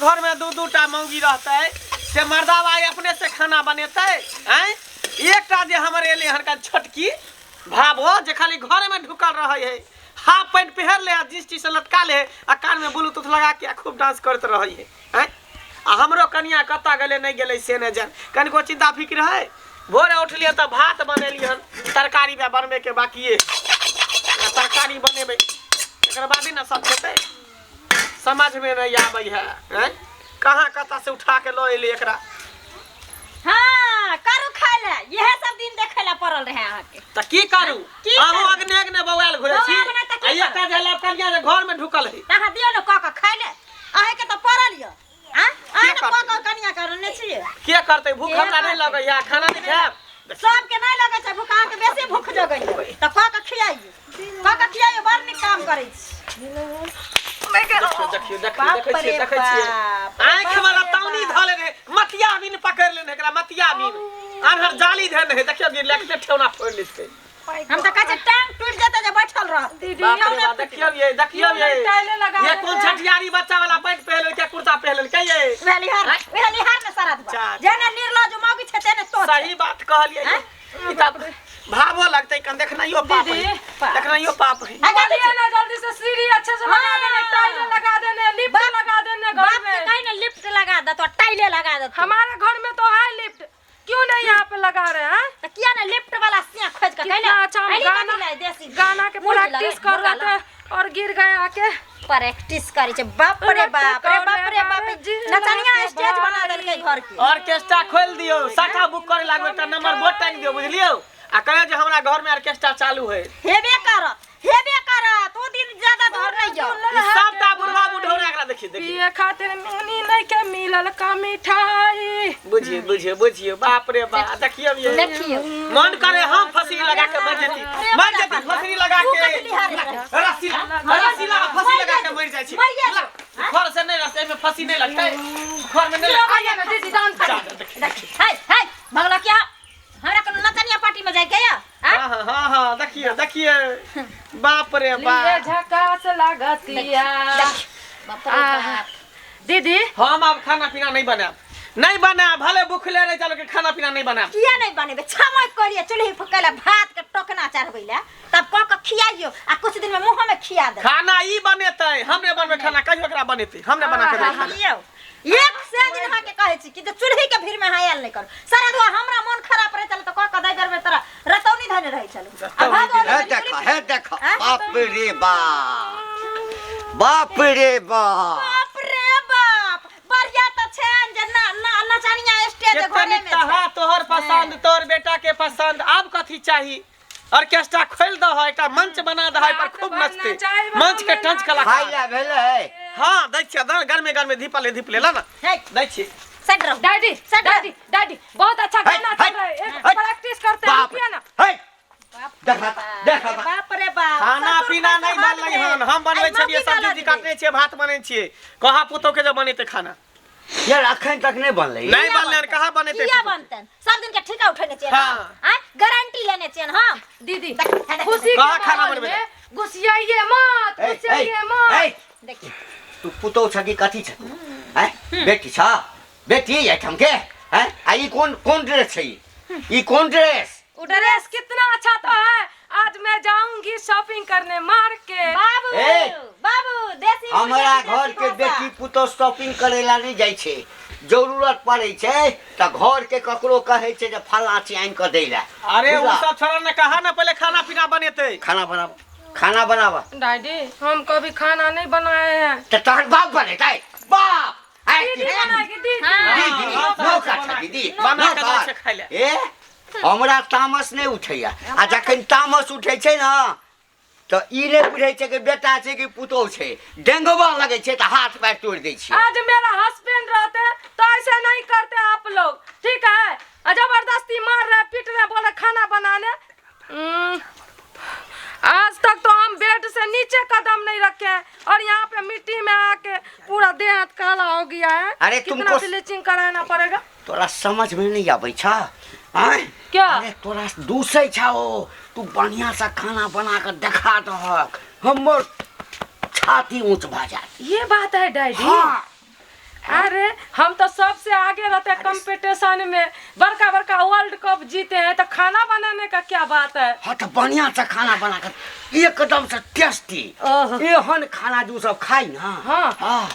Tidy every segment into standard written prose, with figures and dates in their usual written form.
घर में दू दू टा मौगी रहतै से मर्दावा अपने से खाना बनेतै आँय एकटा जे हमर एलै हन का छोटकी भाबो जे खाली घर में ढुकल रहै है हाफ पैंट पहिर ले आ जींस टी शर्ट लटका ले आ कान में ब्लूटूथ लगा के आ खूब डांस करैत रहै है आँय आ हमरो कनिया कतऽ गेलै नहि गेलै से नहि जान कनिको चिंता फिक्र है भोरे उठलियै तऽ भात बनेलियै हन तरकारी बा बनबैके बाकिए आ तरकारी बनेबै तकर बादे ने सब खेतै समझमे नहि आबै है आँय कहाँ कतऽ से उठा के लऽ एलै एकरा हाँ करू खाय ले इहे सब दिन देखे ला पड़ल रहे अहाँके तऽ की करू की अहूँ करू? अग्ने अग्ने बौआयल घुरै छी बौआयल नहि तऽ की आ एकटा जे लपकलिया जे घरमे ढुकल है तऽ अहाँ दियौ ने कऽ कऽ खाय ले अहाँके तऽ पड़ल यऽ आँ अहाँ ने करतै? कऽ कऽ कनिया करने छियै के करतै भूख के हमरा नहि करतै? लगैया खाना नहि खायब सबके नहि लगै छै भूख अहाँके बेसी भूख जगैया तऽ कऽ कऽ खियाइयौ कऽ कऽ खियाइयौ बड़ नीक काम करै छी देखियौ देखियौ देखियौ बाप देखै छियै रे देखै छियै बाप, आँखि बाप वाला रे ताउनी बाप। धऽ लेने मतिया बिन पकड़ि लेने एकरा मतिया बिन आन्हर जाली धेने है देखियौ गिर लगते ठेहुना फोड़ि लेतै हम तऽ कहै छियै टांग टूटि जेतै जे बैठल रहत दीदी बाप रे बाप देखियौ ये देखियौ ये टाइले लगा ये कोन छठियारी बच्चा वाला पैंट पहिर लेलकै कुर्ता पहिर लेलकै ये वेलिहार वेलिहार ने सारा दुआ अच्छा। जेने निर्लज मौगी छै तेने तो छै। सही बात कहलियै ये। ई तऽ भावो लगतै कन देखनाइयो पाप है दीदी। देखनाइयो पाप है आ जा बोलिए ना जल्दी से सीढ़ी अच्छे से लगा देने हाँ। टाइलें लगा देने लिफ्ट लगा देने घर बाप के में कहीं ना लिफ्ट लगा दे तो टाइले लगा दे हमारे घर में तो है लिफ्ट क्यों नहीं यहाँ पे लगा रहे हैं तो किया ना लिफ्ट वाला सिया खोज के कितना कहले अच्छा हम गाना देसी गाना के मुर्गी प्रैक्टिस लगे, कर रहे मुर्गा थे और गिर गए आके प्रैक्टिस करे छै बाप रे बाप रे बाप रे बाप नचनिया स्टेज बना देलकै घर के ऑर्केस्ट्रा खोलि दियौ साठा बुक करे लागू एकटा नंबर बोर्ड टांगि दियौ बुझलियौ आ कहियौ जे हमरा घर में ऑर्केस्ट्रा चालू है हेबे करत हेबे करत ओ दिन ज्यादा दूर नहीं जाओ ई सबटा बुढ़वा बुढ़ौरा एकरा देखिए देखिए पिए खातिर मुनी नहीं के मिलल का मिठाई बुझिए बुझिए बुझिए बाप रे बाप देखियौ ये देखियौ मन करे हम फंसी लगा के मर जेती मर जेती फंसी लगा तू के कथी लिहार रहे? रस्सी रस्सी लगा फंसी लगा के मर जाइ छी मरिए जो। घर से नहीं रस्सी में फंसी नहीं लगतै घर में नहीं लगतै आइए ना दीदी डांस जा, जा, देखिए। देखी हाय हाय भगला क्या हमरा कोनो नचनिया पार्टी में जाय के या हाँ हाँ हाँ हाँ देखिए देखिए बाप रे लिए बाप झकास लागतिया बाप रे बाप दीदी हम अब खाना पीना नहीं बनाब नहीं बनाब भले भूखले रह चलो के खाना पीना नहीं बनाब किया नहीं बनेबे छमक करिए चूल्ही फुकैला भात के टोकना चढ़बैला तब कऽ के खियाइयो आ कुछ दिन में मुंह में खिया दे खाना ई बनेतै हमरे बनबै खाना कहियो एकरा बनेतै हमरे बना के देबै खाना खियाओ एक से दिन अहाँ के कहै छी कि जे चूल्ही के भीड़ में अहाँ आयल नहीं करू सारा दुआ हमरा मन खराब रहै छल तऽ कऽ के दै बेर बेर तोरा रतौनी धने रहै छलु आ भागो हे देख हे देख बाप रे बाप बाप रे बाप बाप रे बाप बढ़िया तऽ छनि जे ना ना नचनिया स्टेज केते घरे नीक में तऽ छै हा तोहर पसंद तोहर बेटा के पसंद आब कथी चाही ऑर्केस्ट्रा खोलि दह एकटा मंच बना दह एहि पर खूब नचते मंच के टंच खाइ कलाकार लए भेलै हाँ दै छियै द गरमे गरमे धीपले धीपले ला ना हे दै छियै साइड रहो डैडी साइड रहो। डैडी डैडी बहुत अच्छा है, गाना है, चल रहा है एक है। प्रैक्टिस करते हैं बाप रुकिए ना हे देखा देखा बाप रे बाप खाना ससुर पीना पैसा नहि हाथ बनलै में। हन हम बनबै आइ छलियै मौगी सब्जी डालऽ उब्जी काटने छियै भात बनै छियै कहा पुतोह के जे बनेतै खाना यार अखन तक नहि बनलै नहि बनलै हन कहाँ बनेतै किया बनतन सब दिन के ठेका उठेने छियै हाँ। हम आँय गारंटी लेने छियन हम दीदी देख, देख, खुशी के कहाँ खाना माहौल बनबै में गुस्सियाइए मत ए, ए, गुस्सियाइए मत ए, देखिए तू पुतोह छ कि कथी छ तू आँय बेटी छ बेटी एहिठाम के आँय आ ई कोन कोन ड्रेस छै ई? ई कोन ड्रेस उ ड्रेस कितना अच्छा तो है आज मैं जाऊंगी शॉपिंग करने मार्केट बाबू ए! बाबू देसी हमरा मुर्गी घर देसी के भाषा। बेटी पुतोह शॉपिंग करे ला नहीं जाइ छै जरूरत पड़ै छै तऽ घर के ककरो कहै छै जे फल्लाँ चीज आनि कऽ दै ला अरे उ बुझला? सब छोड़ा ने कहा ना पहले खाना पीना बनेतै खाना बनाब खाना बनाब डैडी हम कभी खाना नहीं बनाए हैं तऽ तोहर बाप बनेतै बाप आइ दीदी बनाएगी दीदी दीदी हाँ, नौकर छ दीदी बना के दै नौकर। छै खाइ लए। ए हमरा तामस नहि उठैया आ जखन तामस उठै छै ने तऽ ई नहि बुझै छै कि बेटा छै कि पुतोह छै डेंगबा लगै छै तऽ हाथ पैर तोड़ि दै छियै आज मेरा हस्बैंड रहते तो ऐसे नहीं करते आप लोग ठीक है आ जबरदस्ती मार रहे पीट रहे बोले खाना बनाने आज तक तो हम बेड से नीचे कदम नहीं रखे हैं और यहाँ पे मिट्टी में आके पूरा देह हाथ काला हो गया है अरे कितना तुमको- ब्लीचिंग कराना पड़ेगा तोरा समझ में नहीं आबै छ आँय क्या? अरे तोरा दूसै छ ओ तू बढ़िया से खाना बना के देखा दहक हमर छाती ऊंच भऽ जायत ये बात है डैडी हाँ आ, हम तो सबसे आगे रहते हैं कंपटीशन में, बड़का बड़का वर्ल्ड कप जीते हैं, तो खाना बनाने का क्या बात है। हाँ तो बढ़िया से खाना बना कर एकदम से टेस्टी ओहो। एहन खाना जो सब खाई ना। हाँ। हाँ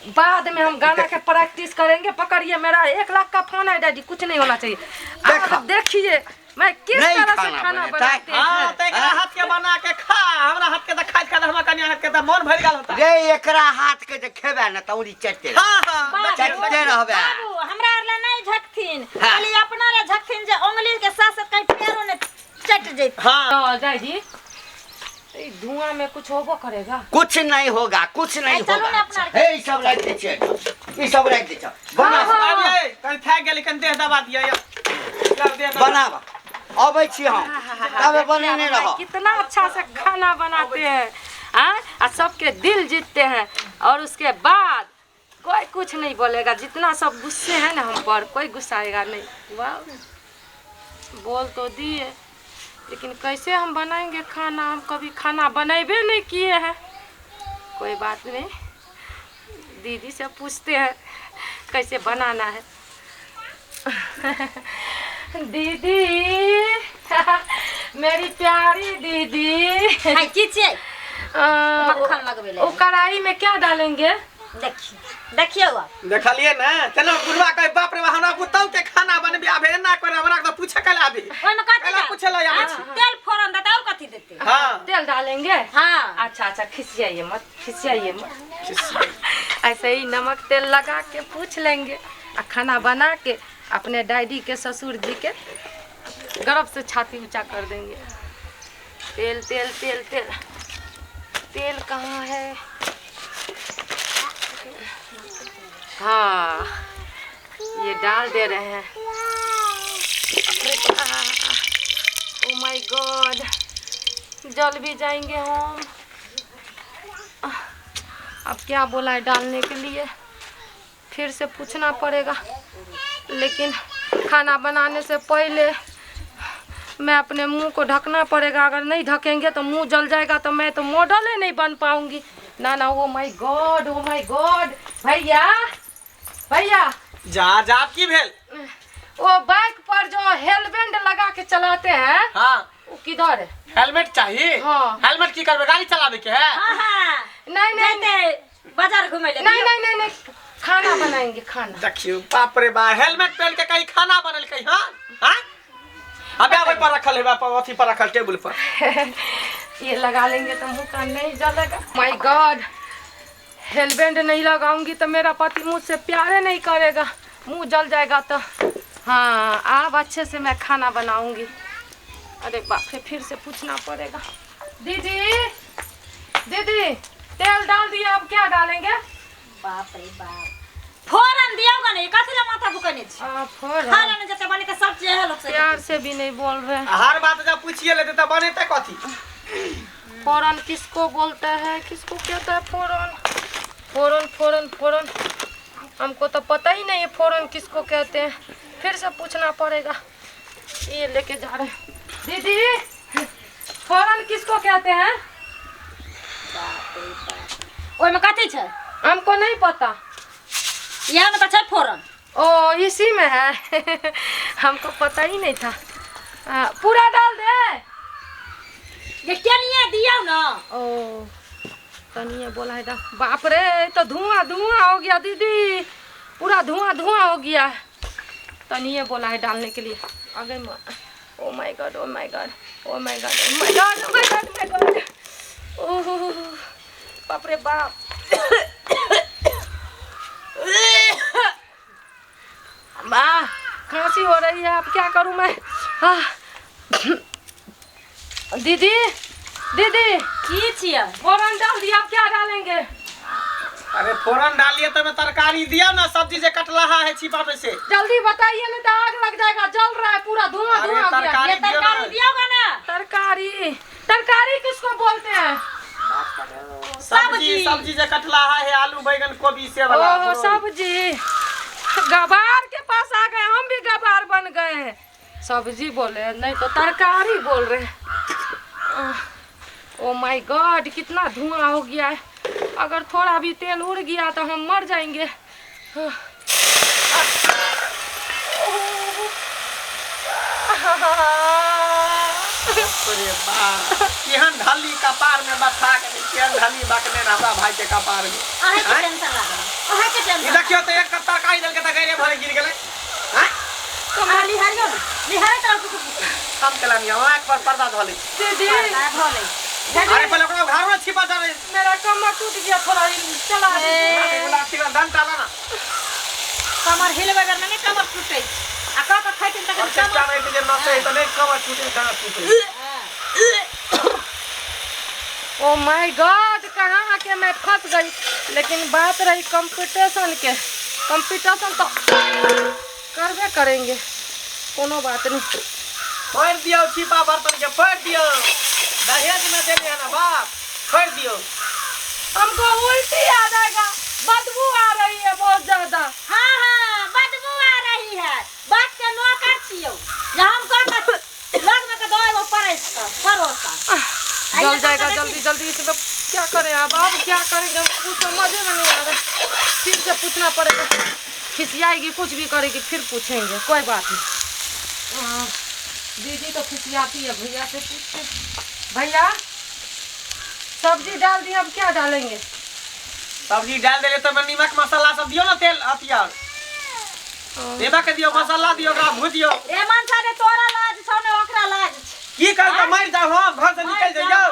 बाद में हम गाना के प्रैक्टिस करेंगे। पकड़िए मेरा 1 लाख का फोन है डैडी, कुछ नहीं होना चाहिए। देखा। आप देखिए मैं किस नहीं तरह से खाना खाना बनेता। बनाते हाँ हैं। त एकरा हाथ के बना के खा, हमरा हाथ के त खाइत खाइत हमरा कनिया हाथ के त मन भरि गेल होता। रे एकरा हाथ के जे खेबे ना त उरी चटते रह। हाँ हाँ बाबू, चटते रहबे। बाबू हमरा आर ला नहीं झकथिन, हाँ। खाली अपना ला झकथिन जे उंगली के साथ साथ कहीं पैरो ने चट जैत। हाँ तो डैडी ई धुआं में कुछ होबो करेगा? कुछ नहीं होगा, कुछ नहीं ए, चलू होगा। ना अपना आर के। हे ई सब राख दे छै, ई सब राख दे छै। बना हाँ, अब ये कनि थाकि गेली, कनि देह दबा दिया ये। लाउ देह दबा। बनाब अबै छी हम, तबे बनेने रह। कितना अच्छा से खाना बनाते हैं आ सबके दिल जीतते हैं, और उसके बाद कोई कुछ नहीं बोलेगा। जितना सब गुस्से है ना हम पर, कोई गुस्सा आएगा नहीं। वाह बोल तो दिए, लेकिन कैसे हम बनाएंगे खाना? हम कभी खाना बनाबे नहीं किए हैं। कोई बात नहीं, दीदी से पूछते हैं कैसे बनाना है। दीदी मेरी प्यारी दीदी, हाय की छियै? मक्खन लगबे ले। वो कढ़ाई में क्या डालेंगे? देखिए देखियो आप। देखलिए ना चलो बुढ़वा कहे बाप रे हमरा पुतौ के खाना बनबे आबे ना करे, हमरा के पूछे कल आबे। ओइमे कथी कला पूछे ला आबै छी। तेल फोरन देतै और कथी देतै? हाँ तेल डालेंगे। हाँ अच्छा अच्छा, खिसियाइए मत, खिसियाइए मत। ऐसे ही नमक तेल लगा के पूछ लेंगे आ खाना बना के अपने डैडी के ससुर जी के गर्व से छाती ऊंचा कर देंगे। तेल तेल तेल तेल तेल कहाँ है? हाँ ये डाल दे रहे हैं। ओ my God, जल भी जाएंगे हम। अब क्या बोला है डालने के लिए, फिर से पूछना पड़ेगा। लेकिन खाना बनाने से पहले मैं अपने मुंह को ढकना पड़ेगा, अगर नहीं ढकेंगे तो मुंह जल जाएगा, तो मैं तो मॉडल ही नहीं बन पाऊंगी। ना ना, oh my God, oh my God. भैया भैया जा जा की भेल? वो बाइक पर जो हेलमेट लगा के चलाते हैं, हाँ वो किधर है? हेलमेट चाहिए? हाँ। हेलमेट की करबे, गाड़ी चलावे के है? हाँ हाँ। नहीं नहीं जैते बाजार घुमै ले। नहीं नहीं नहीं नहीं, खाना बनाएंगे खाना। देखियो बाप रे बा, हेलमेट पहन के कहीं खाना बनल कहीं? हाँ हाँ अबे ओइ पर रखल है, बाप अथी पर रखल टेबुल पर। ये लगा लेंगे तो मुंह का नहीं जलेगा। My God, helmet नहीं लगाऊंगी तो मेरा पति मुझसे प्यारे नहीं करेगा, मुंह जल जाएगा तो। हाँ अब अच्छे से मैं खाना बनाऊंगी। अरे बाप रे, फिर से पूछना पड़ेगा। दीदी दीदी तेल डाल दिया, अब क्या डालेंगे? बाप रे बाप, फोरन दियौ ने, कथी ला माथा फुकने छी? फोरन खा लेने जते बने सब चीज है लोग से। प्यार से भी नहीं बोल रहे हैं। हर बात जब पूछिए लेते त बनेते कथी? फोरन किसको बोलते हैं, किसको कहता है फोरन? फोरन फोरन फोरन हमको तो पता ही नहीं है फोरन किसको कहते हैं, फिर से पूछना पड़ेगा। ये लेके जा रहे हैं। दीदी फोरन किसको कहते हैं? ओइमे कथी छै? हमको नहीं पता। इएह में त छै फोरन। ओ इसी में है। हमको पता ही नहीं था। पूरा डाल दे ये कनिया दियौ ना। ओ कनिया बोला है डाल। बाप रे तो धुआं धुआं हो गया दीदी, पूरा धुआं धुआं हो गया। तनिए बोला है डालने के लिए। आगे oh my God, oh my God, oh my God, oh my God, oh my God, my God. ओह बाप रे बाप। वाह खांसी हो रही है, अब क्या करूं मैं? दीदी दीदी की छियै? फोरन डाल दिया, अब क्या डालेंगे? अरे फोरन डालिए तो मैं तरकारी दिया ना, सब्जी जे कटला है छिपा में से। जल्दी बताइए नहीं तो आग लग जाएगा, जल रहा है पूरा, धुआं धुआं हो गया। ये तरकारी दियोगा ना? तरकारी तरकारी किसको बोलते हैं? सब्जी सब्जी जे कटला है, आलू बैगन गोभी से वाला। ओ सब्जी, गवार के पास आ गए हम भी, गवार बन गए हैं। सब्जी बोले नहीं तो तरकारी बोल रहे हैं। ओ my God कितना धुआं हो गया है, अगर थोड़ा भी तेल उड़ गया तो हम मर जाएंगे। अरे बाप, केहन ढाली कपार में बथा के नहीं, केहन ढाली बकने ना हमरा भाई के कपार में। अहाँ के टेंशन लागल, अहाँ के ई टेंशन। देखियो तो एक कप तरकारी देलकै तऽ गैरे भरे गिर गेलै। हैं? अहाँ लिहारियो ने, लिहारैत रहू कुकुर कुकुर। हम केला नहीं, हम आँख पर पर्दा धऽ लै छी। दीदी पर्दा धऽ लै। अरे पहिले ओकरा घरमे छिपा जा रे। मेरा कमर टूट गया, थोड़ा चला दीजिए। गुलाब डंटा ला ना। कमर हिलबै बेर में नहि कमर टूटै छै। आ कऽ कऽ खैथिन तखन और चेष्टा कमर नहि जे नचै तऽ नहि कमर टूटे, डाँड़ टूटे। ओ my God, कहाँ आके मैं फंस गई। लेकिन बात रही कंपटीशन के, कंपटीशन तो करबे करेंगे, कोनो बात नहीं। फोड़ि दियौ छिपा बर्तन के, फोड़ि दियौ। दहेज में देने है ना बाप, फोड़ि दियौ। हमको उल्टी आ जाएगा, बदबू आ रही है बहुत ज्यादा। हाँ हाँ, बदबू आ रही है। बात के नौकर छियौ जे हम कह कऽ लग में के दऽ एगो परसि कऽ परोसा। जल जाएगा जल्दी जल्दी। इसमें क्या करें अब, अब क्या करेंगे कुछ समझ में नहीं आ रहा। फिर से पूछना पड़ेगा, खिसियाएगी कुछ भी करेगी फिर पूछेंगे, कोई बात नहीं। दीदी तो खिसियाती है, भैया से पूछते। भैया सब्जी डाल दी, अब क्या डालेंगे? सब्जी डाल देले तो नीमक मसाला सब दियो ना, तेल अथी और देबा के दियो, मसाला दियो, ओकरा भुजियो। ए मनसा रे, तोरा लाज छौ ने ओकरा लाज छै। की करतै, मरि जाउ हम, घर से निकलि जइयौ।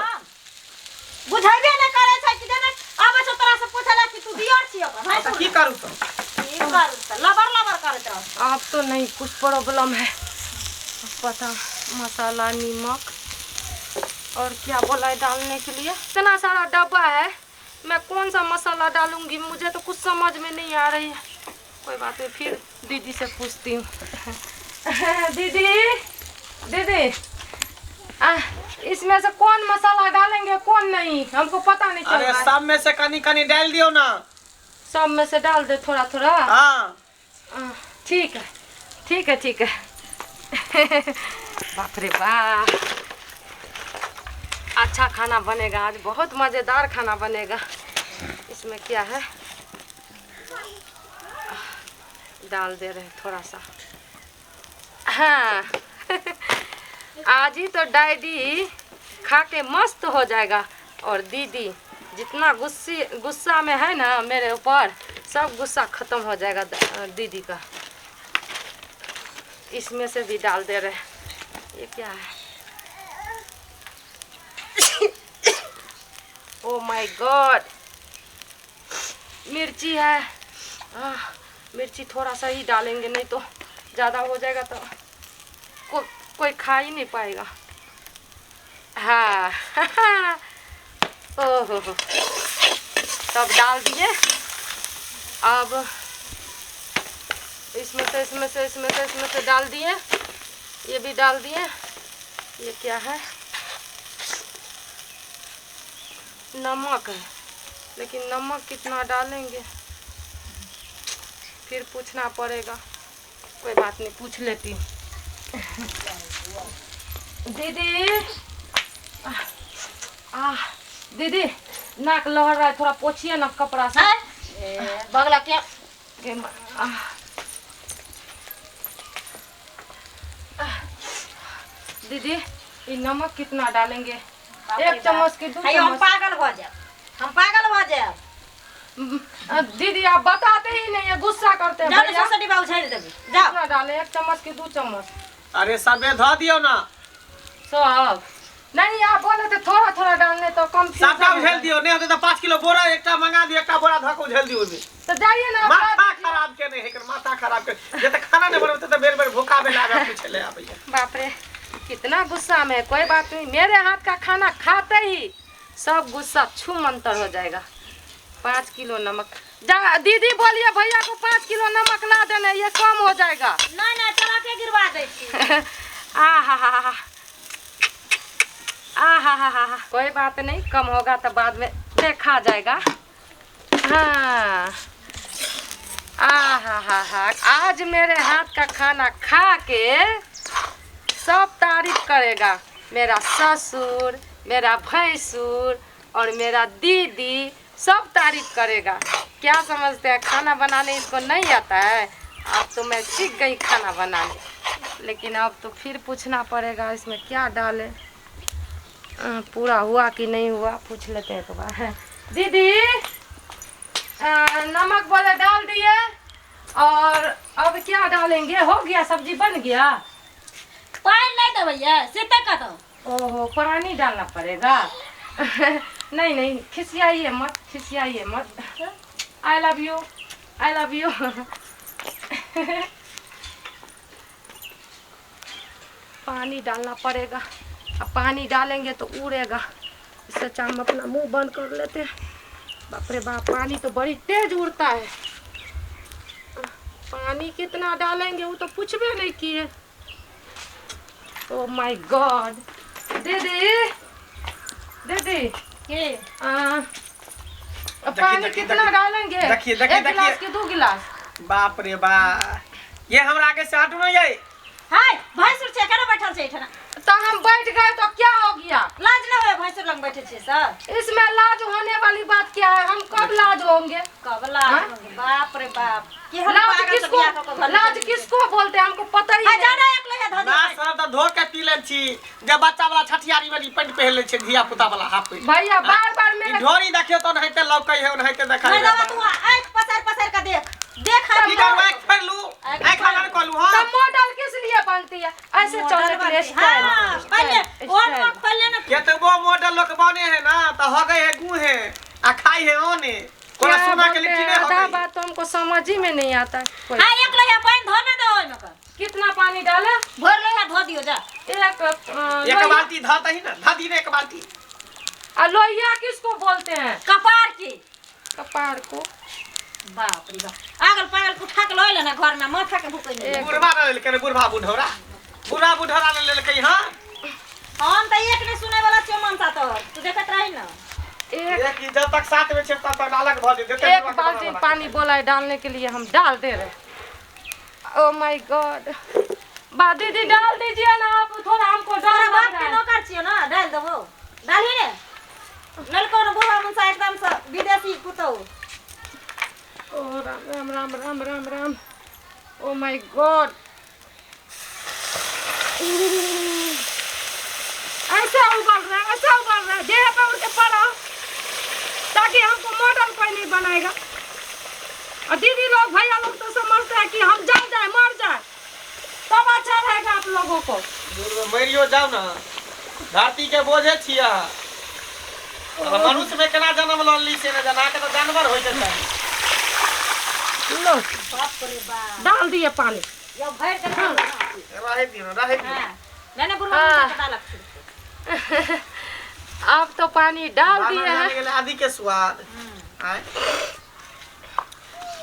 बुझेबे नहि करै छै कि जेना आबै छौ तोरा से पूछला कि तू दियर छी ओकर भाई। तऽ की करू तऽ? की करू तऽ लबर लबर करैत रह। अब तो नहीं कुछ प्रॉब्लम है पता। मसाला नीमक और क्या बोला है डालने के लिए? इतना सारा डब्बा है, मैं कौन सा मसाला डालूंगी, मुझे तो कुछ समझ में नहीं आ रही है। कोई बात नहीं, फिर दीदी से पूछती हूँ। दीदी दीदी, इसमें से कौन मसाला डालेंगे कौन नहीं, हमको पता नहीं चल अरे रहा है। सब में से कनी कनी डाल दियो ना। सब में से डाल दे थोड़ा थोड़ा। हाँ ठीक है ठीक है ठीक है। बाप रे बाप, अच्छा खाना बनेगा आज, बहुत मज़ेदार खाना बनेगा। इसमें क्या है डाल दे रहे थोड़ा सा। हाँ आज ही तो डैडी खा के मस्त हो जाएगा। और दीदी जितना गुस्सा में है ना मेरे ऊपर, सब गुस्सा खत्म हो जाएगा दीदी का। इसमें से भी डाल दे रहे। ये क्या है? ओ my God, मिर्ची है। मिर्ची थोड़ा सा ही डालेंगे, नहीं तो ज़्यादा हो जाएगा तो कोई खा ही नहीं पाएगा। हाँ ओहो, सब डाल दिए। अब इसमें से इसमें से इसमें से इसमें से डाल दिए, ये भी डाल दिए। ये क्या है? नमक है, लेकिन नमक कितना डालेंगे फिर पूछना पड़ेगा। कोई बात नहीं, पूछ लेती हूँ। दीदी दीदी नाक लहर रहा है, थोड़ा पोछिए ना कपड़ा से। बगला क्या दीदी, ये नमक कितना डालेंगे? एक चम्मच के 2 चम्मच? हम पागल हो जाए, हम पागल हो जाए। दीदी आप बताते ही नहीं है, गुस्सा करते हैं। कितना डाले, 1 चम्मच के 2 चम्मच? अरे सबे धो दियो ना सब। नहीं आप बोले थे थोड़ा थोड़ा डालने तो कम सबटा उझेल दियो, नहीं होते तो 5 किलो बोरा एकटा मंगा दियो, एकटा बोरा धक उझेल दियो ओमे। तो जाइए ना, माथा खराब के नहीं है, माथा खराब के जे त खाना नहीं बनबे त बेर बेर भूखा बेल आबे पूछे ले आबैया। बाप रे कितना गुस्सा में है। कोई बात नहीं, मेरे हाथ का खाना खाते ही सब गुस्सा छू मंतर हो जाएगा। 5 किलो नमक जा दीदी बोलिए भैया को 5 किलो नमक ला देना, ये कम हो जाएगा। नहीं नहीं चला के गिरवा दे छी। आ हा हा हा आ हा हा हा, कोई बात नहीं, कम होगा तो बाद में देखा जाएगा। हाँ आ हा हा हा, आज मेरे हाथ का खाना खा के सब तारीफ करेगा, मेरा ससुर, मेरा भैंसुर और मेरा दीदी सब तारीफ करेगा। क्या समझते हैं खाना बनाने इसको नहीं आता है? अब तो मैं सीख गई खाना बनाने, लेकिन अब तो फिर पूछना पड़ेगा इसमें क्या डालें, पूरा हुआ कि नहीं हुआ, पूछ लेते हैं एक बार। दीदी नमक बोले डाल दिए, और अब क्या डालेंगे? हो गया, सब्जी बन गया। पानी नहीं दो भैया, से तक का दो। ओहो, पानी डालना पड़ेगा। नहीं नहीं, खिसियाइए मत, खिसियाइए मत। I love you, I love you. पानी डालना पड़ेगा, अब पानी डालेंगे तो उड़ेगा, इससे अच्छा हम अपना मुंह बंद कर लेते हैं। बाप रे बाप, पानी तो बड़ी तेज उड़ता है। पानी कितना डालेंगे वो तो पूछ भी नहीं किए। ओ my God. दीदी दीदी के पानी कितना डालेंगे? देखिए देखिए एक गिलास के 2 गिलास? बाप रे बाप, ये हमरा आगे से हटू नहीं जाए। हाय भैंसुर छे, केना बैठल छे एठना? तो हम बैठ गए तो क्या हो गया? लाज न होय भैंसुर लग बैठे छे सर। इसमें लाज होने वाली बात क्या है? हम कब लाज होंगे? कब लाज होंगे? बाप रे बाप, कि हम लाज पागल किसको, से बियाह क के घर लाज किसको बोलते हैं हमको पता ही हाय नहीं। जाना एक लोहिया धो ना दियो। सर तो धो के पी ले छी, जब बच्चा वाला छठियारी वाली पैंट पहन ले छे, धिया पुता वाला हाफ पैंट। भैया बार बार ई मेरे ढोरी देखियो तो नहाइते लौकै है, ओनाहिते देखाइ है। मर्दवा तू आंख पसार पसार के देख देख। की करू, आँख फेर लू, आँख हलाल कऽ लू। हाँ तो मॉडल किस लिए बनती है? ऐसे चलने के लिए स्टाइल। हां पहले और मत पहले ना केतबो मॉडल लोग बने है ना तो हो गए है गुहे आ खाई है ओने, कोना क्या सोना के बोलते लिट्टी हैं, नहीं हो आधा गई। बात तो हमको समझ ही में नहीं आता है कोई। हां एक लोहिया पानी धो ना दो ओइमे के। कितना पानी डाले? भर लोहिया धो दियो जा। एक एक बाल्टी ध दही ना, ध दी ने एक बाल्टी। आ लोहिया किसको बोलते हैं? कपार के। कपार को। बाप रे बाप, आगल पागल उठा के लऽ लेना घर में, माथा के भुकै नहीं। बुढ़वा न लेलकै रे, बुढ़वा बुढ़ौरा, बुढ़वा बुढ़ौरा न लेलकै। हाँ हम त एक नहीं सुनै वाला छियै मनसा तोहर, तू देखत रही ना। एक एक जब तक साथ में छे तब तक अलग भ जेतै। एक बाल्टी पानी बोला है डालने के लिए, हम डाल दे रहे। ओ my God, बा दीदी डाल दीजिए ना आप थोड़ा, हमको डर तोरा लग बाप रहा के है। नौकर छियै ना, डाल देबो, डालही ने नलको न बुढ़ा मनसा एकदम से विदेशी पुतौ। ओ राम राम राम राम राम राम, ओ my God. ऐसे उबल रहा है, ऐसे उबल रहा है, देह पे उड़ के पड़ा ताकि हमको मॉडल कोई नहीं बनाएगा। और दीदी लोग भैया लोग तो समझते हैं कि हम जल जाए मर जाए तब अच्छा रहेगा आप लोगों को। मरियो जाओ ना, धरती के बोझे छिया। मनुष्य में केना जन्म ल ली से न जाना के तो जानवर होय के चाही। लो बाप रे बाप, डाल दिए पानी। यो भर के डाल ना। रहे दियो, रहे दियो। हां मैंने बुढ़ा मनसा के डालक छी। आप तो पानी डाल दिए हैं। आदि के स्वाद आय।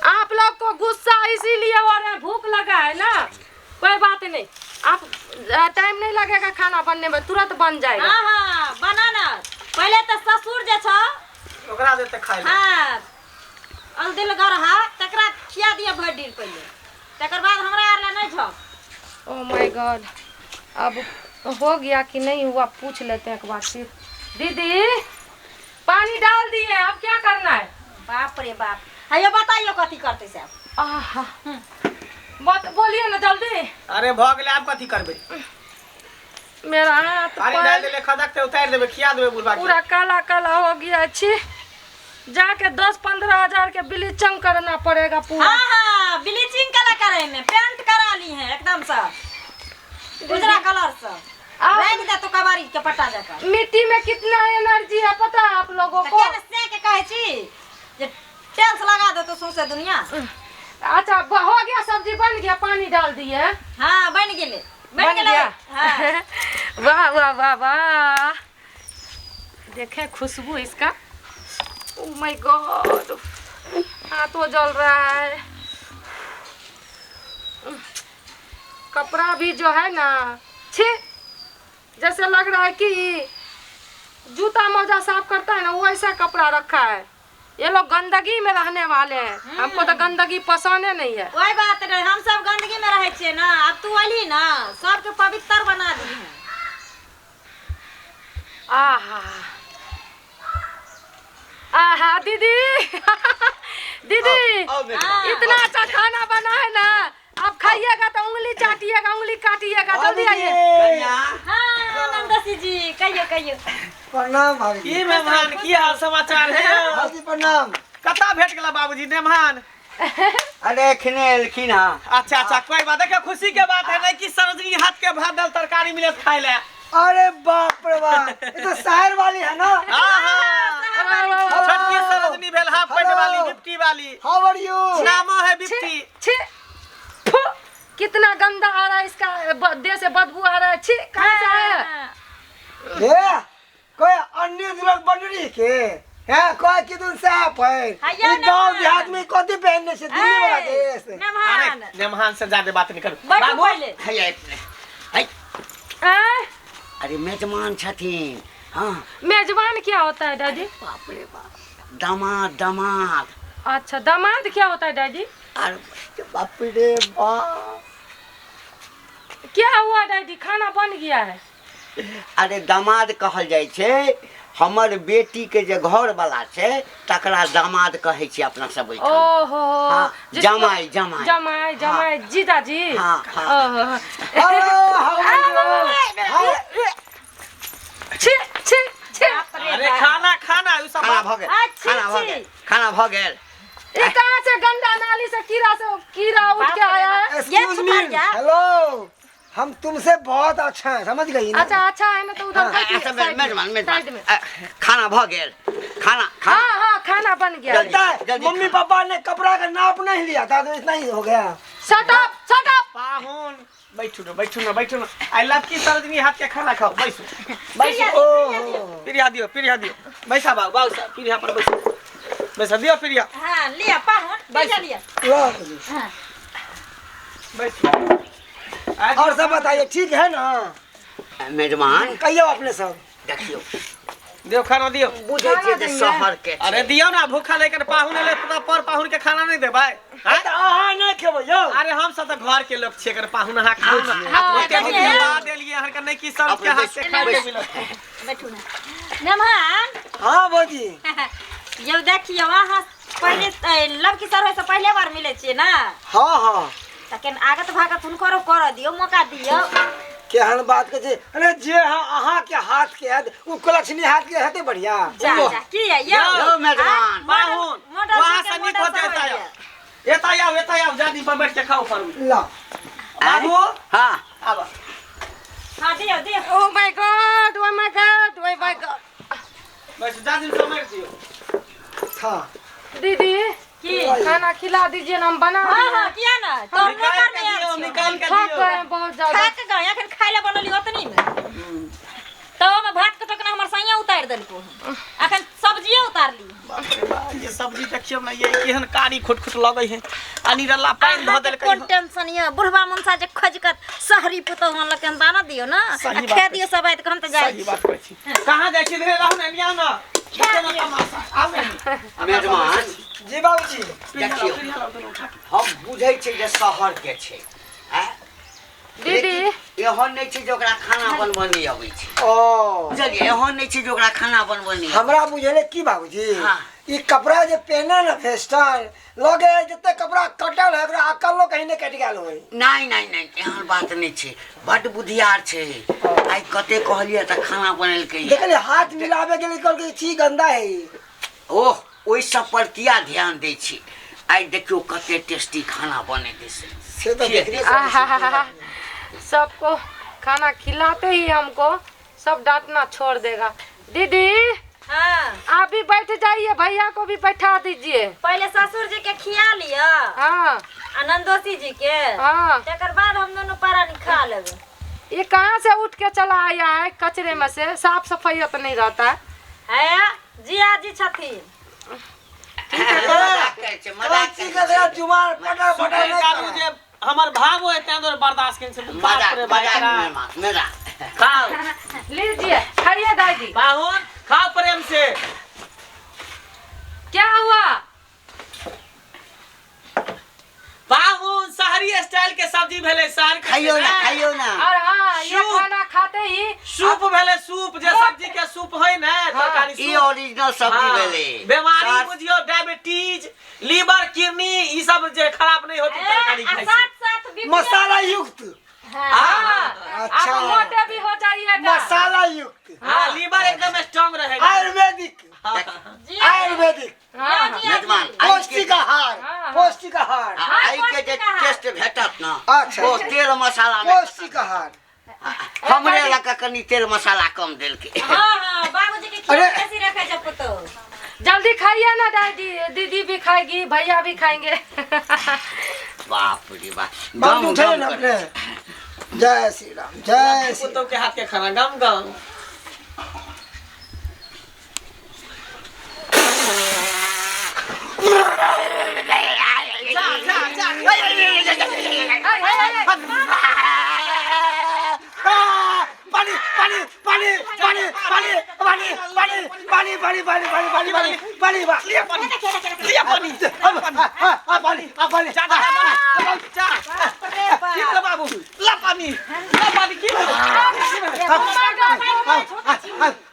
आप लोग को गुस्सा इसीलिए हो रहा है, भूख लगा है ना। कोई बात नहीं, आप टाइम नहीं लगेगा खाना बनने में, तुरंत बन जाएगा। हां हां बनाना पहले त ससुर जे छ ओकरा देते खाइ ले। हां अल दिल गरहा तकरा खिया दिया भर दिन पहले, तकर बाद हमरा आर ला नहीं छ। ओ my God, अब हो गया कि नहीं हुआ पूछ लेते हैं एक बार फिर। दीदी पानी डाल दिए, अब क्या करना है? बाप रे बाप, हयो बताइयो कथी करते से आहा बात बोलिए ना जल्दी। अरे भ गेलै, आब कथी करबै? मेरा हाथ पानी डाल देले, खदक ते उतारि देबै, खिया देबै बुढ़वा के। पूरा काला काला हो गया। अच्छी जाके 10-15 हजार के ब्लीचिंग करना पड़ेगा पूरा। हाँ हाँ ब्लीचिंग कला करे में पेंट करा ली है एकदम से उजरा कलर से रंग दे तो कबारी के पट्टा जाकर। मिट्टी में कितना एनर्जी है पता है आप लोगों को? केना से के कहै छी जे टेल्स लगा दो तो सौंसे दुनिया। अच्छा हो गया, सब्जी बन गया, पानी डाल दिए। हाँ बन गेले, बन गेले। हाँ। वाह वाह वाह वाह, देखे खुशबू इसका। ओ my God, हाथ तो जल रहा है। कपड़ा भी जो है ना, छे जैसे लग रहा है कि जूता मोजा साफ करता है ना वैसा कपड़ा रखा है। ये लोग गंदगी में रहने वाले हैं, हमको तो गंदगी पसंद नहीं है। कोई बात नहीं, हम सब गंदगी में रहे छे ना। अब तू अली ना सबके पवित्र बना दी है। आहा आहा दीदी दीदी इतना अच्छा खाना बना है ना, खाइएगा तो उंगली चाटिएगा, उंगली काटिएगा। जल्दी आइए। कन्या हाँ नंदोसी जी, कहियो कहियो। प्रणाम भाभी। की मेहमान, की हाल समाचार है? भाभी प्रणाम। कता भेट गेला बाबूजी मेहमान? अरे एखने एलखिन हँ। अच्छा अच्छा, कोई बात देखियो, खुशी के बात है नहीं कि सरोजनी हाथ के भात दाल तरकारी मिलत खाए ले। अरे बाप रे बाप, ये तो शहर वाली है ना? हाँ हाँ, छोटकी सरोजनी भेल, हाफ पैंट वाली, बिप्टी वाली। हाउ आर you? नामो है बिप्टी। छी, फु, कितना गंदा आ रहा है इसका, देह से बदबू आ रहा है। छी, कहाँ से आया है? ए कोई अन्य दिलक बनरी के हैं, कोई कि दुन साफ है। हैया ई गांव ना। देहात में कथी पहनने से दिल्ली वाला देश। अरे मेहमान मेहमान से ज्यादा बात नहीं करू बैठू बाबू। पहिले। हैया एखने। है आय? अरे मेजमान छथिन। हाँ। मेजबान क्या होता है दादी? बाप रे बाप, दामाद दामाद। अच्छा, दामाद क्या होता है दादी? अरे बाप रे बाप। क्या हुआ दादी, खाना बन गया है? अरे दामाद कहल जाइ छै हमर बेटी के जे घर वाला छै तकरा दामाद कहै छै अपना सब ओहिठाम। ओहो। हाँ, जिसको- जमाई जमाई। जमाई जमाई, जीजाजी। हाँ, हाँ। ओहो। हेलो, हाउ आर you? छी छी छी। अरे खाना खाना उ सब खाना भऽ गेल। अच्छी, खाना भऽ अच्छी। गेल, खाना भऽ गेल। ये कहाँ से गंदा नाली से कीड़ा से कीड़ा उठ के आया है? एक्सक्यूज ये मी, छुपा गया। हेलो, हम तुमसे बहुत अच्छा हैं, समझ गई ना? अच्छा अच्छा है ना, तो उधर बैठिए, अच्छा, साइड में, मेजबान मेजबान साइड में। खाना भऽ गेल, खाना खाना। हाँ हाँ, खाना बन गया। लगता है जल्दी मम्मी खाना। पापा ने कपड़ा का नाप नहीं लिया था तो इतना ही हो गया। Shut up, shut up. पाहुन बैठू न, बैठू न, बैठू न। I love की सरोजनी हाथ के खाना खाओ। बैसू बैसू। ओहो। पीरिया दियो, पीरिया दियो। बैसा बाबू, बाबू साहब पीरिया पर बैसू, बैसा दियो पीरिया। हाँ लिया पाहुन, लिया लिया। लो जी। हाँ। बैसू। और सब बताइए, ठीक है ना? मेजबान कहियो अपने सब। देखियौ, दियो खाना दियो। बुझै छियै जे शहर के छै। अरे दियो ना, भूखा लेकर पाहुन एले त पर पाहुन के खाना नहीं देबै? हैं? तो अहाँ नहीं खेबै यौ? अरे हम सब तऽ घर के लोग छियै, कर पाहुन अहाँ खाउ ना। हाँ, ओते दिन खिला देलियै अहाँ के, नहीं कि सब के हाथ से खाए के मिलत। बैठू ना मेहमान। हाँ भौजी। यौ देखियौ, अहाँ पहिले लव किशोर होय से पहिले बार मिलै छियै ना? हाँ हाँ। तखन आगत भागत हुनकरो करऽ दियौ, मौका दियौ। केहन बात के छै? अरे जे हाँ अहाँ के हाथ के हैत उ कलक्षणी हाथ के हेतै बढ़िया। जा जा, की है यौ? यौ मेजबान। पाहुन मॉडल वहाँ के से नीक मॉडल होते सब एतऽ आउ। होइए। एतऽ आउ, एतऽ आउ, जादी पर बैठ के खाउ फरू। ला बाबू हाँ आब। हाँ दियौ दियौ। Oh my God, oh my God, oh my God. बैस जादी पर बैठ दियो। हाँ दीदी की? खाना खिला दीजिए ना, हम बना हाँ दिए। हाँ, किया ना तो निकाल नौकर के में आयल दियो, छियौ। निकाल के थक दियो। गए हैं बहुत ज्यादा। खा के गए, अखन खाय ले बनली ओतनी में। तो ओमे भात के टोकना हमर सैया उतारि देलको हन। अखन सब्जिए उतारली। बाप रे बाप, ये सब्जी देखियौ ने, ये केहन कारी खुटखुट लगै है, आ निरल्ला पानि धऽ देलकै कोन हन। टेंशन ये, बुढ़वा मनसा जे खोज के शहरी पुतोह अनलक हन, दाना दियौ ना। सही आ बात खा कहै दियौ सब आइत के, हम तऽ जाइ सही छी। बात कहै छी। कहाँ जाइ छी? धीरे रहू ने, एनी आउ ने। देखियौ ने तमाशा, आउ ने। मेजबान जी बाबूजी। देखियौ। पीरिया लाउ दुनू उठा के। हम बुझै छियै जे शहर के छै आँय? दीदी। लेकिन एहन नहि छै जे ओकरा खाना बनबऽ नहि अबै छै। ओ बुझलियै, एहन नहि छै जे ओकरा खाना बनबऽ नहि अबै हमरा बुझेले की बाबूजी, हाँ। ई कपड़ा जे पहने ना फेस्टन लगे, जते कपड़ा कटल है ओकरा अकल लोग कहीं नहीं कटि गेल होय। नहि नहि नहि, एहन बात नहि छै, बड्ड बुधियार छै। आइ कते कहलियै तऽ खाना बनेलकै। देखलिए हाथ मिलावे के लिए कहलकै छी गंदा है ई। ओह, ओहि सब पर किया ध्यान दै छी? आइ देखियौ कते टेस्टी खाना बनेतै से। से तो देखने से आहाहाहा, सबको खाना खिलाते ही हमको सब डांटना छोड़ देगा। दीदी हाँ आप भी बैठ जाइए, भैया को भी बैठा दीजिए। पहिले ससुर जी के खिया लिअ हाँ आ नंदोसी जी के, हाँ। तकर बाद हम दोनों प्राणी खा लेबै। ये कहाँ से उठ के चला आया है कचरे में से? साफ सफाई तो नहीं रहता है। है जिया जी छथिन। मजाक करै छै, मजाक कौन चीज करै के छै। जुबान पटर पटर शुक्र नहीं करू करा। जे हमर भावो एते दुआरे बर्दाश्त केने छै। बाप मजाक रे बाप, मजाक एकरा। मेजबान, मजाक। खाओ लीजिए, खाइए दादी। पाहुन, खाओ प्रेम से। क्या हुआ? पाहुन, शहरी स्टाइल के सब्जी भेलै, शहर के। खाइयौ ना, खाइयौ ना। और हाँ, ये सूप। खाना खाते ही सूप भेलै, सूप, जे सब्जी के सूप होइ ने, तरकारी ई सूप। ओरिजिनल सब्जी हाँ, भेलै। बीमारी सार- बुझियौ, डायबिटीज, लीवर, किडनी, ई सब जे खराब नहीं होती तरकारी आ खाइ से। साथ साथ बीपीओ मशरूम आहार। आ हाँ, एहि के जे पौष्टिक आहार। टेस्ट भेटत ने अच्छा। ओ तेल मसाला मे पौष्टिक आहार। हमरे लग कनी तेल मसाला कम देलकै। हाँ हाँ, बाबूजी के अरे। खिया बेसी रखे छै पुतोह। जल्दी खाइए ना दादी, दीदी भी खाएगी, भैया भी खाएंगे। बाप रे बाप, बाबू गम उठे गम ना करै। अपने। जय श्री राम, जय श्री पुतोह के हाथ के खाना गम गम। जा जा जा। पानी पानी पानी पानी पानी पानी पानी पानी पानी पानी पानी पानी पानी पानी लिया पानी, लिया पानी, पानी पानी। जा जा जा। की भेलै बाबू? ला पानी, ला पानी। की भेलै?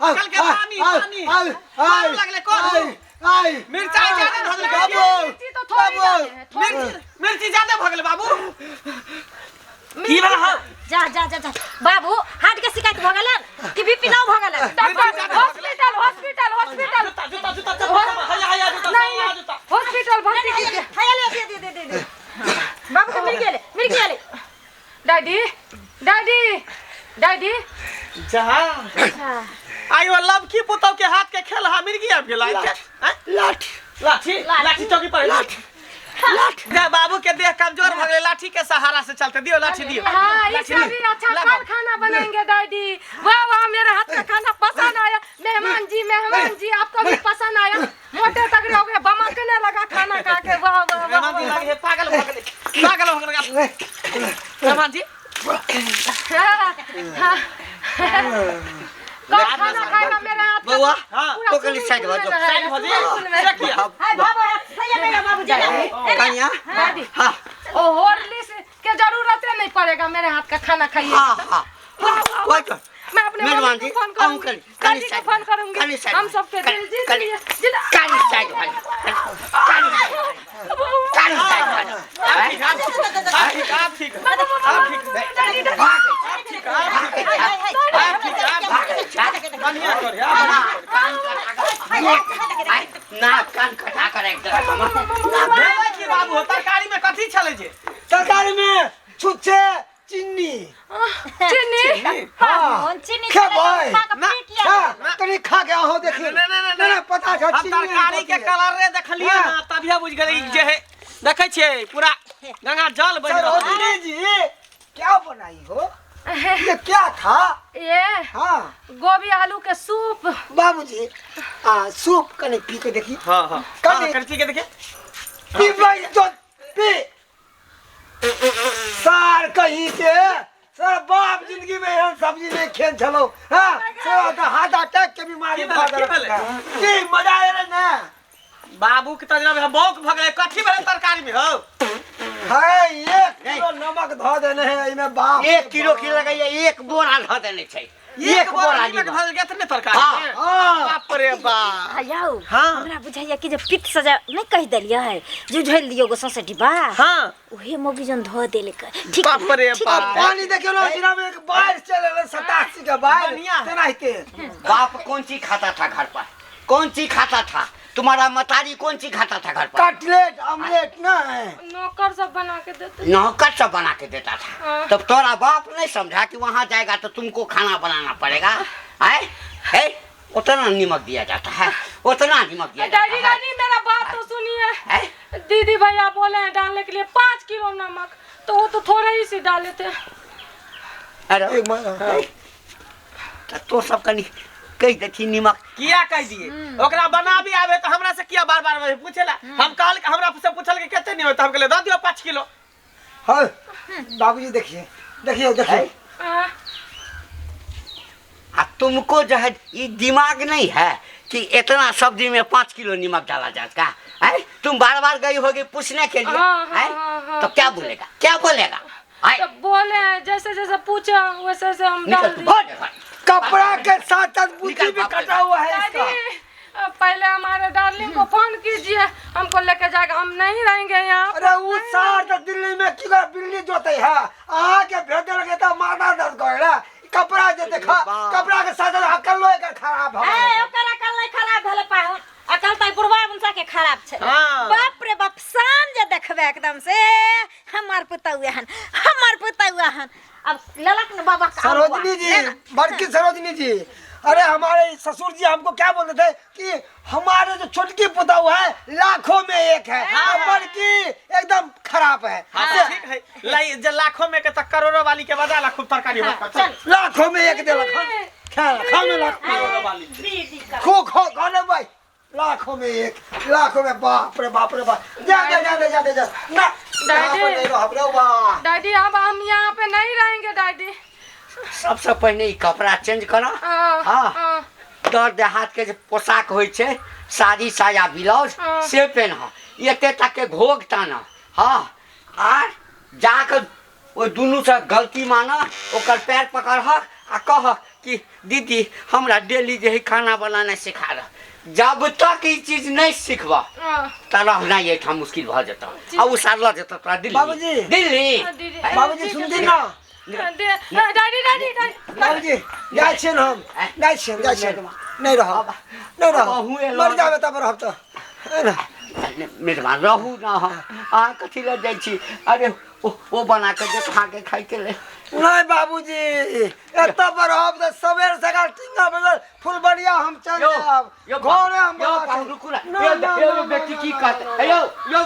कल के पानी, पानी। करू लगलै, करू। मिरचाई ज्यादा धऽ देलकै। बाबू, मिर्ची तो थोड़ी डाले हैं, थोड़ी। मिर्ची, मिर्ची ज्यादा भऽ गेलै बाबू। की भेलै हौ? जा जा जा जा बाबू, हार्ट के शिकायत भऽ गेलन कि बीपी लो भऽ गेलन? Doctor, hospital hospital hospital. जूता जूता जूता चप्पल हैया हैया जूता नहीं, हैया जूता। हॉस्पिटल भर्ती कीजिए। हैया ले, दे दे दे दे दे बाबू के। मिल गेले, मिल गेले। Daddy, daddy, daddy. जा, आइयो लबकी पुतौ के हाथ के खेल हा मिर्गी आबि गेल। लाठी। लाठी, लाठी चौकी पर लाठी लाठी। जा, बाबू के देह कमजोर भऽ गेलै, लाठी के सहारा से चलते। दियो लाठी, दियो। हाँ, लाठी इसका दियो। भी अच्छा। ला कल बाबू। खाना बनाएंगे डैडी। वाह वाह, मेरे हाथ का खाना पसंद आया। मेहमान जी, मेहमान जी, आपको भी पसंद आया। मोटे तगड़े हो गए, बमकने लगा खाना खा के। वाह वाह वाह। मेहमान जी, लागे है पागल भऽ गेलै, पागल भऽ गेलै मेहमान जी। हाँ, हाँ। कल खाना खाएगा मेरे हाथ का। बौआ, हाँ, पूरा तो कनी स्विमिंग साइड पूल भऽ में जाओ। नहाएगा, साइड भऽ स्विमिंग जाओ। पूल में। से किया? हाय बाबू, हैया मेरा बाबू जा। कनिया। डैडी, हाँ। ओ हॉर्लिक्स के जरूरत नहीं पड़ेगा, मेरे हाथ का खाना खाइए। हाँ हाँ, कोई तो मैं अपने मेहरबान मम्मी जी, को फोन हम करूंगी, करी- करी दादी को साइड फोन भऽ- करूंगी। करी साइड हम भऽ- सबके करी- दिल जीत करी- लिए, जीत। कनी साइड भऽ जाओ, कनी साइड भऽ जाओ, कनी साइड भऽ जाओ। आब ठीक, आब ठीक, आब ठीक, आब ठीक, डैडी, डैडी। आब ठीक, आब ठीक, आब ठीक, आब ठीक। बढ़िया करे, आब बढ़िया करे। नाक कान कटा कर एक तरह। भेलै की बाबू, तरकारी में कथी छलै जे? तरकारी में छुच्छे चीनी। चीनी। हाँ। चीनी। खेबै। खा के पी किया? हाँ, तनी खा के अहाँ देखियौ। नहीं, नहीं, नहीं, नहीं, पता छै हम चीनी। तरकारी के कलर रे देखलियै हाँ। ना, तभिए बुझ गेलै जे है। देखै छियै, पूरा गंगा जल बहि रहल छै। सरोजिनी जी, क्या बनाई हो ये? क्या था? ये हाँ। गोभी आलू के सूप। बाबूजी, आ सूप कने पी के देखी। हाँ हाँ। कनी। हाँ, कनी पी के देखिए। पी भाई, जो पी सार कहीं के सर, बाप जिंदगी में एहन सब्जी नहीं खेल छलो। हाँ सर, तो हार्ट अटैक के बीमारी की भऽ भेलै, की गेल। भेलै? की मजा आयल ने? बाबू के तजरा बौक भऽ गेलै। कथी भेलै तरकारी में हौ? है, 1 किलो नमक धऽ देने है एहिमे, बाप रे। 1 किलो की लगैया, 1 बोरा धऽ देने छै, 1 बोरा नीमक नीमक। भऽ गेल एतने तरकारी हाँ। में? हाँ। बाप रे बाप। यौ। हाँ। हमरा बुझाइया कि जे पित्त सजा नहीं कहि देलियै जे झोलि दियौ गो सौंसे डिब्बा, हाँ। उहे मौगी जन धऽ देलकै। ठीक। बाप रे ठीक। बाप। पानी देखियौ ने, जेना में एक बाढ़ि चलि एलै, 87 के बाढ़ि। बढ़िया है। तेनाहिते। बाप कौन चीज खाता था घर पर? कौन चीज खाता था तुम्हारा मतारी? कौन चीज खाता था घर पर? कटलेट ऑमलेट नहीं? नौकर सब बना के देते। नौकर सब बना के देता था। हाँ। तब तोरा बाप नहीं समझा कि वहां जाएगा तो तुमको खाना बनाना पड़ेगा? आए है, उतना नमक दिया जाता है, उतना नमक दिया जाता डैडी, है। डैडी, मेरा बात तो सुनिए। है? दीदी भैया बोले हैं डालने के लिए 5 किलो नमक, तो वो तो थोड़ा ही से डाले थे। अरे एक बार तो तो सब कनी कहि देथी नमक। किया कहि दिए? ओकरा बनाबी आबे तऽ हमरा से किया बार बार पूछेला? हम कहल, हमरा से पूछल कि कते नहीं होय, तऽ हम कहलियै दऽ दियौ 5 किलो। हाँ बाबूजी, देखिए देखिए देखिए। हाँ। आ तुमको जो है ये दिमाग नहीं है कि इतना सब्जी में 5 किलो नमक डाला जाएगा? है, तुम बार बार गई होगी पूछने के लिए। हाँ, हाँ, है? हाँ, हाँ, तो क्या बोलेगा, क्या बोलेगा? आए? तो बोले हैं, जैसे जैसे पूछा वैसे वैसे हम निकल डाल तू दिए। भाग भाग। कपड़ा के साथ साथ बुद्धि निकल भी बाप रे। कटा हुआ है इसका। दादी, पहले हमारे डार्लिंग को फोन कीजिए, हमको लेके जाएगा, हम नहीं रहेंगे यहाँ। अरे उ सार तो दिल्ली में की कर बिल्ली जोते है, अहाँ के भेजे लगे तो माथा दर्द करे। कपड़ा जे देखा, कपड़ा के साथ साथ अकल लो एकर खराब हो ए, गेलै। ओकर अकल नहीं खराब भेलै पाहुन, अकल तऽ बुढ़वा उनसा के खराब छै। हाँ। बाप रे बाप, शान जे देखबै। एकदम से हमर पुतौआ हन, हमर पुतौआ हन। अब ललक न बाबा का सरोजनी जी, बड़की सरोजनी जी, अरे हमारे ससुर जी हमको क्या बोलते थे कि हमारे जो छोटकी पुतहु है लाखों में एक है, और बड़की एकदम खराब है। हाँ तो ठीक है, लाई जे लाखों में के त करोड़ों वाली के बजा ला, खूब तरकारी बना। चल। लाखों में एक देलक हन। खा खा में लाख करोड़ों वाली। दीदी का खो खो खाने भाई, लाखों में एक, लाखों में, बाप रे बाप रे बाप। जा जा जा जा जा जा ना, यहाँ पर नहीं रहो, रे वाह। डैडी अब हम यहाँ पे नहीं रहेंगे डैडी। सबसँ पहिने ई कपड़ा चेंज कर। हाँ, हाँ। हाँ। दर देहात के जे पोशाक होइ छै, साड़ी साया ब्लाउज हाँ। से पेन्ह, एते तक के घोघ तान। हाँ, आर जाके ओहि दुनूसँ गलती मानह, ओकर पैर पकड़हक आ कहक कि दीदी हमरा डेली जे है खाना बनाना सिखा रह। जब तक ई चीज नहीं सिखबह हाँ। त रहनाइ एहिठाम मुश्किल भऽ जेतह। आ ओ सार लऽ जेतह तोरा दिल्ली। बाबूजी। दिल्ली। दीदी। बाबूजी सुनथिन ना? डैडी डैडी डैडी बाबूजी जाइ छियनि हम, जाइ छियनि, जाइ छियनि, नहीं रहब, नहीं रहब, अहूँ एलहुँ। मर जाबे तब रहब तऽ है ना। मेहरबान रहू ना, हम अहाँ कथी लए जाइ छी? अरे ओ बना कऽ देत अहाँके खाइके लेल। नहीं बाबूजी, एतऽ पर रहब तऽ सबेर सकाल टिंगा बगल फुलबरिया हम चल यौ, जायब यौ, घरे हम यौ, बना रुकू ना। ना, यौ, ना, यौ, ना, बेटी ना, की ना, कहतै? ना, यौ, यौ।